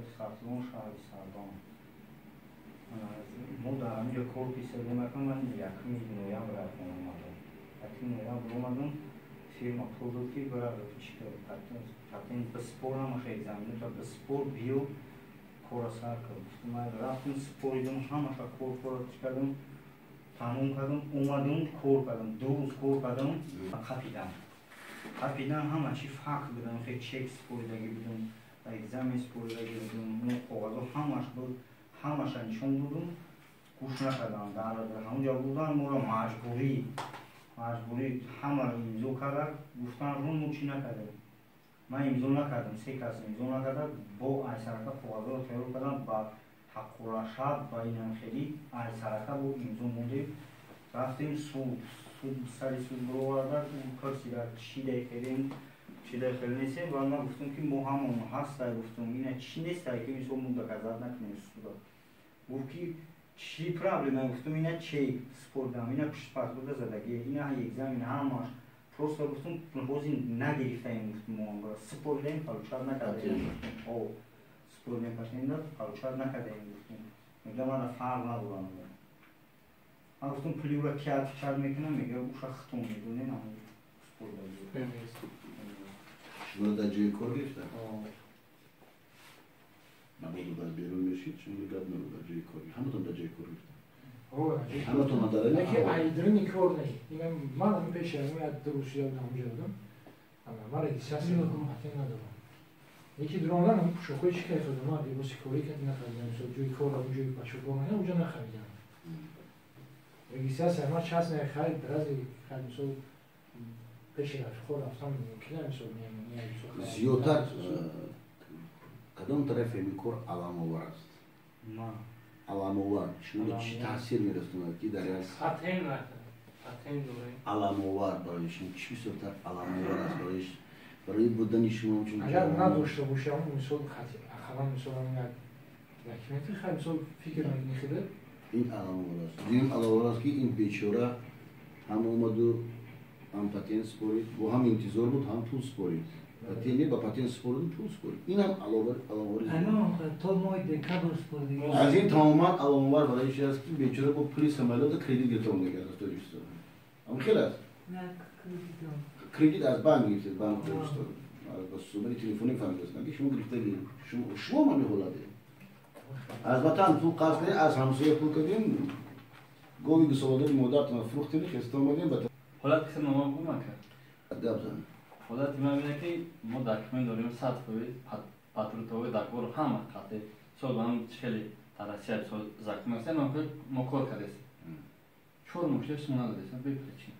Вилояти Хатлон, шаҳри Сардон. Мо дар ҳаминҷо кор писадем. Акам ман 1 ноябр рафтам, омадам. 1 ноябр омадам, фирма пул дод, ки бира, патент биспор, ҳамаша экзаменота биспор, биё, кора сар кар. Гуфтам, рафтам, споридам ҳамаша, кор кора чӣ кардам, тамом кардам, омадам, кор кардам, 2 рӯз кор кардам, қапидам. Қапидан, ҳама чи факт будам, хе чек споридагӣ будам, экзамен споридагӣ будам, коғазо ҳамаш буд, ҳамаша нишон додум, гӯш накардам. Дар ҳамонҷо будан моро маҷбурӣ, маҷбурӣ ҳамаро имзо карда гуфтан, рун мо чӣ накардем. Ман имзо накардам, се кас имзо накарда, бо айсарака коғазоро тайёр кардам, ба ҳаққурашаб, ба инам хелӣ айсарака бо имзо мондем, рафтем суд. Суд, сари суд бироварда, пурсида, чӣ дай хелем, чӣ дай хел нестем. Ва ман гуфтам, ки мо ҳамон ҳастай, гуфтам, ина чӣ нестай, ки мисол мо доказать накунем суда. Гуфт, ки чӣ проблема? Гуфтам, ина чек спордам, ина пуштпаспорта задагӣ, ина экзамен, ҳамаш. Просто, гуфтам, ҳозир нагирифтаем, гуфтам, мо споридаем, получать накардаем, споридаем патента, получать накардаем, гуфтам. Мега, мана фарқ надорам. Ман гуфтам, пули ӯра ки отвечать мекунам? Мега, уша хитон медонем, споридагӣ. Шумо дар ҷои кор гирифта? Набодо дар берун мешид, шумо гап набуд, дар ҷои кор, ҳаматон дар ҷои кор гирифта? Ҳаматон дар Яке айдрини кор не. Ина ман ҳам пеши ҳам як 2 рӯз шуда будам, ҳамҷо будам. Ана ман регистрация патент надорам. Яки дуромадан ҳам пӯшокҳои чӣ кайф додам, ман либоси корӣ кати нахаридам, мисол ҷои кор, ҷои бачаҳо кор, уҷо нахаридам. Регистрация ман частная харид, рази харид, мисол пеши рафиқо рафтам, мумкина, мисол меҳмонӣ. Зиёдтар кадом тарафи ҳамин кор аламовар аст? Аламовар шумо чӣ таъсир мерасонад, ки дар як аламовар барои шумо чӣ бисёртар аламовар аст, барои будани шумо? Чун агар надошта бошам, мисол, ақаллан, мисол, як документи хай, мисол, фикр мекунӣ хеле. Ин аламовар аст. Дуюм аламовар аст, ки ин бечора ҳам омаду, ҳам патент спорид, бо ҳам интизор буд, ҳам пул спорид, патент ба патент спориду пул спорид. Ин ҳам аломавари. То моҳи декабр спорид. Аз ин тамоман аламовар барои чи аст, ки бечора бо пули самолёта кредит гирифта омада аз Тоҷикистон. Ам хел аст, кредит аз банк гирифтед, банк Тоҷикистон ба суҳбати телефонӣ фаҳмидастам, ки шумо гирифта, шумо ҳами ҳолате аз ватан пул қарз кардем, аз ҳамсоя пул кардем, гови гусолодори модартона фурӯхтем, хеста омадем. Ҳолати хидмат ма бума кард. Гап зан. Ҳолати ман ине, ки мо документ дорем 100%, по трудовой договор ҳама қатъи сол ба ҳам хеле дар Россия сол закон аст, мо кор кардесем, 4 моҳ шуд, мо надодесем бе причина.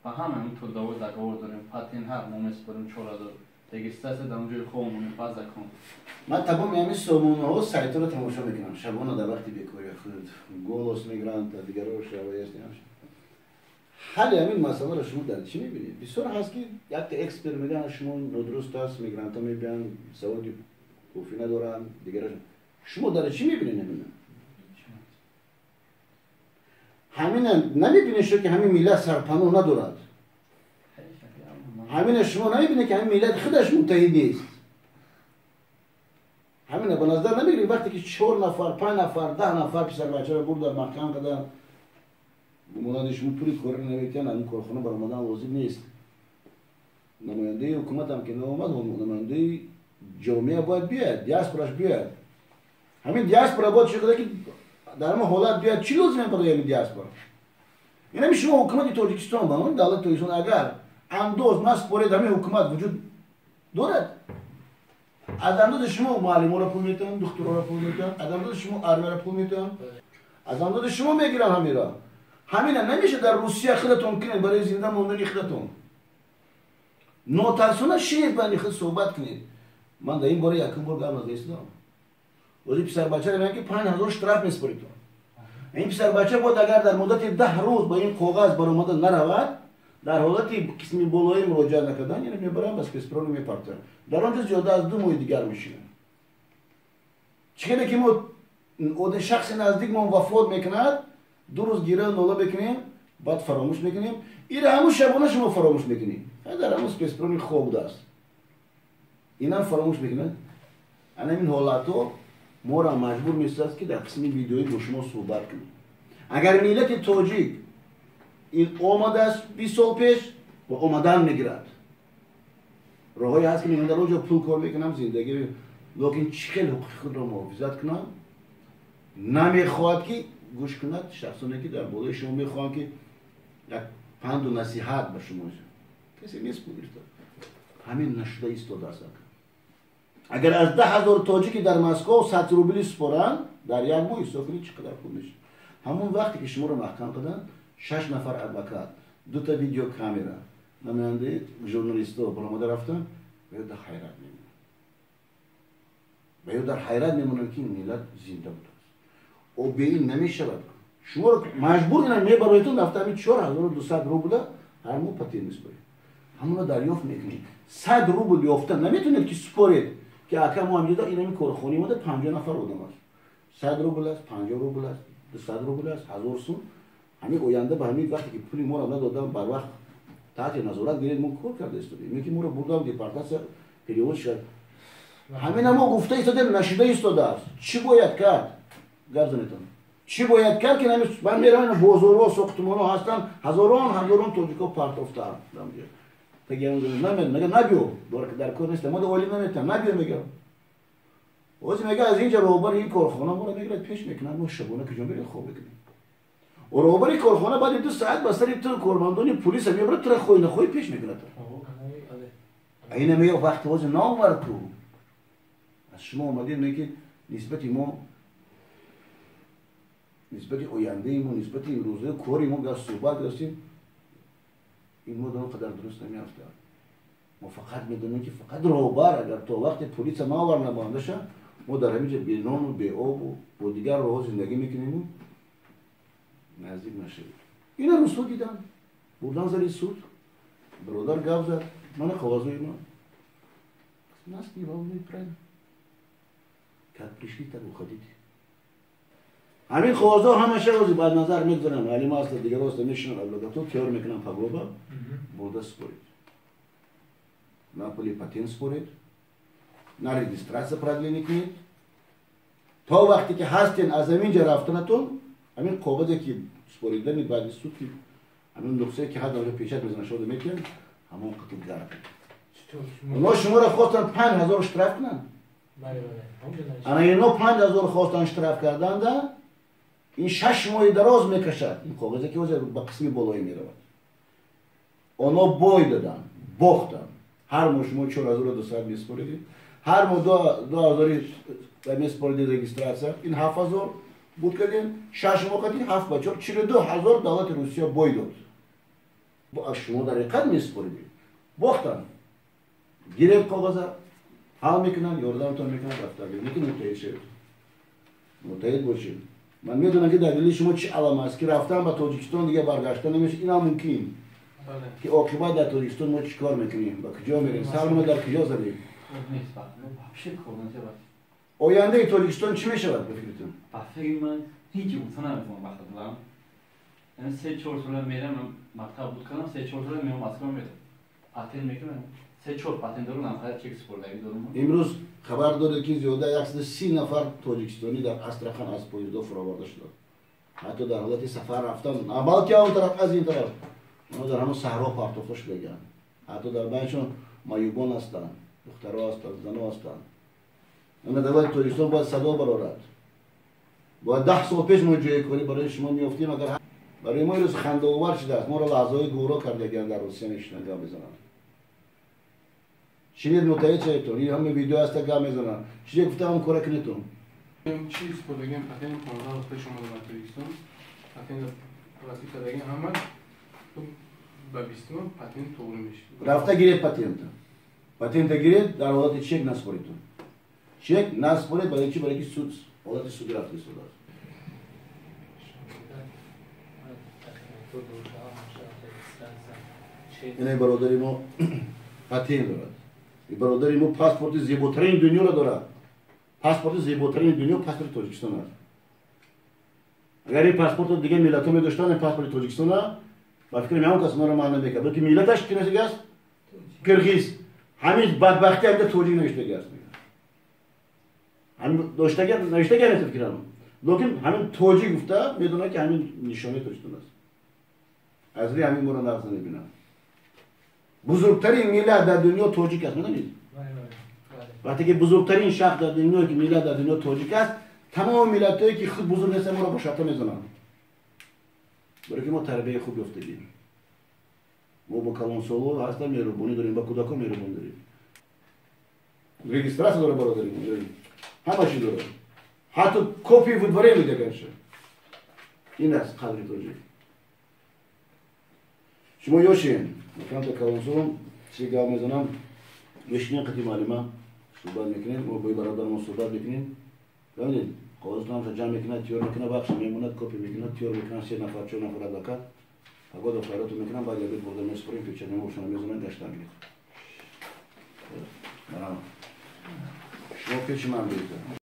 Ба ҳама ҳам трудовой договор дорем, патент ҳар мо месупорем 4000, регистрация дар он ҷои хобмонем ба закон. Ман тамоми ҳамин сомонаҳо, сайтҳоро тамошо мекунам шабона дар вақти бекорӣ худ, Голос мегиранд, дигаро. Ҳалли ҳамин масъаларо шумо дар чӣ мебинед? Бисёр ҳаст, ки якта эксперт мегӯянд, шумо нодуруст аст, мигрантҳо мебиёнд, саводи кофӣ надоранд, дигараш. Шумо дар чӣ мебинед ҳамина? Ҳамина намебинед шумо, ки ҳамин миллат сарпаноҳ надорад? Ҳамина шумо намебинед, ки ҳамин миллат худаш муттаҳид нест? Ҳамина ба назар намегиред, вақте ки чор нафар, панҷ нафар, 10 нафар писарбачаро бурдар, маҳкам карданд, монанди шумо пули корро наметиҳанд, аз ин корхона баромадан лозим нест. Намояндаи ҳукуматам ки наомад, намояндаи ҷомеа бояд биёяд, диаспораш биёяд. Ҳамин диаспора бояд чӣ када, ки дар ҳамин ҳолат биёяд? Чӣ лозим барои ҳамин диаспора? Инами шумо ҳукумати Тоҷикистон, ба номи давлати Тоҷикистон агар андоз наспоред, ҳамин ҳукумат вуҷуд дорад? Аз андози шумо муаллиморо пул метиҳанд, духтуроро пул метиҳанд, аз андози шумо армияро пул метиҳанд, аз андози шумо мегиранд ҳаминро. Ҳамина намеша дар Русия худатон кунед барои зинда мондани худатон? Нотарсона шинед, байни худ суҳбат кунед. Ман дар ин бора якум бор гап назаистодам. Ози писарбачаро мегӯям, ки 5000 штраф месупоритон. Ин писарбача бояд, агар дар муддати 10 рӯз ба ин коғаз баромада наравад, дар ҳолати қисми болоӣ муроҷиат накардан, яъне мебарам ба спецприёмник мепартоям, дар он ҷо зиёда аз 2 моҳи дигар мешинам. Чӣ каде ки мо шахси наздикмон вафот мекунад, 2 рӯз гира нола мекунем, баъд фаромӯш мекунем. Ира ҳамун шабона шумо фаромӯш мекунед, дар ҳамун спецприёмник хоб будааст. Инам фаромӯш мекунад. Ана ин ҳолатҳо моро маҷбур месозад, ки дар қисми видеоӣ бо шумо суҳбат кунем. Агар миллати тоҷик ин омадааст 20 сол пеш ва омадан мегирад, роҳҳое ҳаст, ки ман дар онҷо пул кор мекунам, зиндагӣ, лекин чӣ хел ҳуқуқи худро муҳофизат кунам, намехоҳад ки гӯш кунад шахсоне, ки дар болои шумо мехоҳанд, ки як панду насиҳат ба шумо касе нест, пул гирифта ҳамин нашуда истодааст. Агар аз 10 000 тоҷики дар Москов 100 рубли супоранд дар як моҳ, ҳисоб кунед, чӣ қадар пул мешавад. Ҳамон вақте ки шуморо маҳкам карданд, шаш нафар адвокат, дута видеокамера, намояндаи журналистҳо баромада рафтанд ва ё дар ҳайрат мемонанд, ва ё дар ҳайрат мемонанд, ки ин миллат зинда будааст. О бе ин намешавад. Шуморо маҷбур ина мебароедтон, рафта ҳамин 4200 рубла ҳар моҳ патент месупоред, ҳамонро дарёфт мекунед. 100 рубл ёфта наметавонед, ки супоред, ки ака, мо ҳамҷода инами корхонаи мода 50 нафар одам аст, 100 рубл аст, 50 рубл аст, 200 рубл аст, 1000 сум. Ҳамин оянда ба ҳамин вақте ки пули моро надодам, барвақт таҳти назорат гиред, мо кор карда истодем, ки моро бурдам депортация, перевод шуд. Ҳамина мо гуфта истодем, нашуда истодааст. Чӣ бояд кард? Гап занетон, чӣ бояд кард, ки ман меравам, бозорҳо, сохтмонҳо ҳастанд, ҳазорон ҳазорон тоҷикҳо партофтаанд, мега набиё, дар кор нест, мо олим наметам, набиё мегам. Ҳозир мега аз инҷа роҳбари ин корхона моро мегирад, пеш мекунад, мо шабона куҷо мерем, хоб мекунем? Роҳбари корхона баъди 2 саат ба сари ту кормандони полиса мебарад, тура хоҳӣ нахоҳӣ пеш мекунад. Ина мега вақти ҳозир наовард ку аз шумо омадем, не ки нисбати мо, нисбати ояндаи мо, нисбати имрӯзаи кори мо гар суҳбат гирастем, ин мо он қадар дуруст намеафтад. Мо фақат медонем, ки фақат роҳбар агар то вақте полиса наовар набандаша, мо дар ҳамин ҷо бенону беобу бо дигар роҳҳо зиндагӣ мекунему. Наздик нашавед. Ина русҳо дидан, бурдан зали суд, бародар гап зад, мана қоғазои ман. Нас не волнует, правильно, как пришли, так уходите. Ҳамин қоғазҳо ҳамаша ози баъд назар мегузаранд, алима аста, дигаро аста, мешинанд, адвокатҳо тайёр мекунанд, пагоба бурда супоред. На пули патент супоред, на регистрация продление кунед. То вақте ки ҳастен, аз ҳамин ҷа рафтанатон, ҳамин қоғазе ки супоридани баъди суд, ки ҳамин нуқсае ки ҳар давра печать мезананд, шода мекунанд, ҳамон қатл гард. Оно шуморо хостанд 5000 штраф кунанд. Ана ино 5000 хостанд штраф карданда, ин 6 моҳи дароз мекашад. Ин коғазе ки ҳозир ба қисми болоӣ меравад, оно бой доданд, бохтанд. Ҳар моҳ шумо 4200 месупоридед, ҳар моҳ 2000 месупоридед регистрация, ин 7000 буд. Кардем 6 моҳ қати ҳафт ба чор, 42 000 давлати Русия бой дод. Шумо дар ҳақиқат месупоридед, бохтанд. Гиред коғаза, ҳал мекунанд, ёрдамтон мекунанд, рафта лекин муттаҳид шавед, муттаҳид бошед. Ман медонам, ки дар дили шумо чӣ алам аст, ки рафтан ба Тоҷикистон, дига баргаштан намешавад. Инам мумкин, ки оқибат дар Тоҷикистон мо чӣ кор мекунем, ба куҷо мерем, сармона дар куҷо задем? Ояндаи Тоҷикистон чӣ мешавад, ба фикртон? Ба фикри ман ҳеҷ гуфта наметавонам. Ба худам 3-4 сола мерам, мактаб буд кардам, 3-4 сола меом, Москва мерам, патент мекунам, 3-4 патент дорам, нафар чек супордагӣ дорам. Имрӯз хабар доред, ки зиёда 130 нафар тоҷикистонӣ дар Астрахан аз поездо фуроварда шуданд, ҳатто дар ҳолати сафар рафтан, балки он тараф, аз ин тараф онҳо дар ҳамон саҳро партофта шудагианд. Ҳатто дар байншон маюбон ҳастанд, духтаро ҳастанд, зано ҳастанд. Ана давлати Тоҷикистон бояд садо барорад. Бояд 10 сол пеш мо ҷои корӣ барои шумо меёфтем. Агар барои мо имрӯз хандаовар шудааст, моро лаҳзаҳои гувро кардагианд, дар Русия мешинанд, гап мезананд. Шинед, муттаҳид шаведтон. Ин ҳама видео ҳаста, гап мезананд. Чизе гуфта, ҳам кора кунедтон. Чи супордагиам патент 15 рӯз пеш омада ба Тоҷикистон, патент расид кардагиам, ҳама ба 20-ум патент тоғри мешид. Рафта гиред патента, патента гиред, дар ҳолати чек наспоридтон, чек наспоред. Барои чи? Барои ки суд, ҳолати суди рафта истодааст. Инаи бародари мо патент дорад. И бародари мо паспорти зеботарини дунёро дорад. Паспорти зеботарини дунё паспорти Тоҷикистон аст. Агар ин паспортро дигар миллатҳо медоштанд, ин паспорти Тоҷикистона, ба фикри меҳон кас онро маъна мекард, балки миллаташ ки аст? Киргиз. Ҳамин бадбахтӣ ҳамида тоҷик навиштаги аст. Ҳамин доштага навиштага нест фикрам. Лекин ҳамин тоҷик гуфта медонад ки ҳамин нишонаи Тоҷикистон аст. Аз рӯи ҳамин моро нағз намебинад. Бузургтарин миллат дар дунё тоҷик аст, медонед? Вақте ки бузургтарин шахс дар дунё ки миллат дар дунё тоҷик аст, тамоми миллатҳое ки худ бузург нестанд моро бо шарта мезананд. Барои ки мо тарбияи хуб ёфтагем. Мо бо калонсоло ҳастам меҳрубонӣ дорем, ба кӯдакон меҳрубонӣ дорем. Регистрация дора бародари мо, ҳама чиз дора. Ҳатто копии выдворение медиҳад. Ин аст қадри тоҷик. Шумо ёшен, камта калонсолом чи гап мезанам, мешинем қати муаллима суҳбат мекунем, мо бо бародармон суҳбат мекунем. Фаҳмидед? Қоғозатонро ҷамъ мекунад, тиёр мекунад, вақтш мемонад, копия мекунад, тиёр мекунад, се нафар, чор нафар адвокат. Погода файроту мекунам, баъд ябед бурда месупорем, печатнамошона мезанам, гаштан гиред. Шумо пеши ман биёед.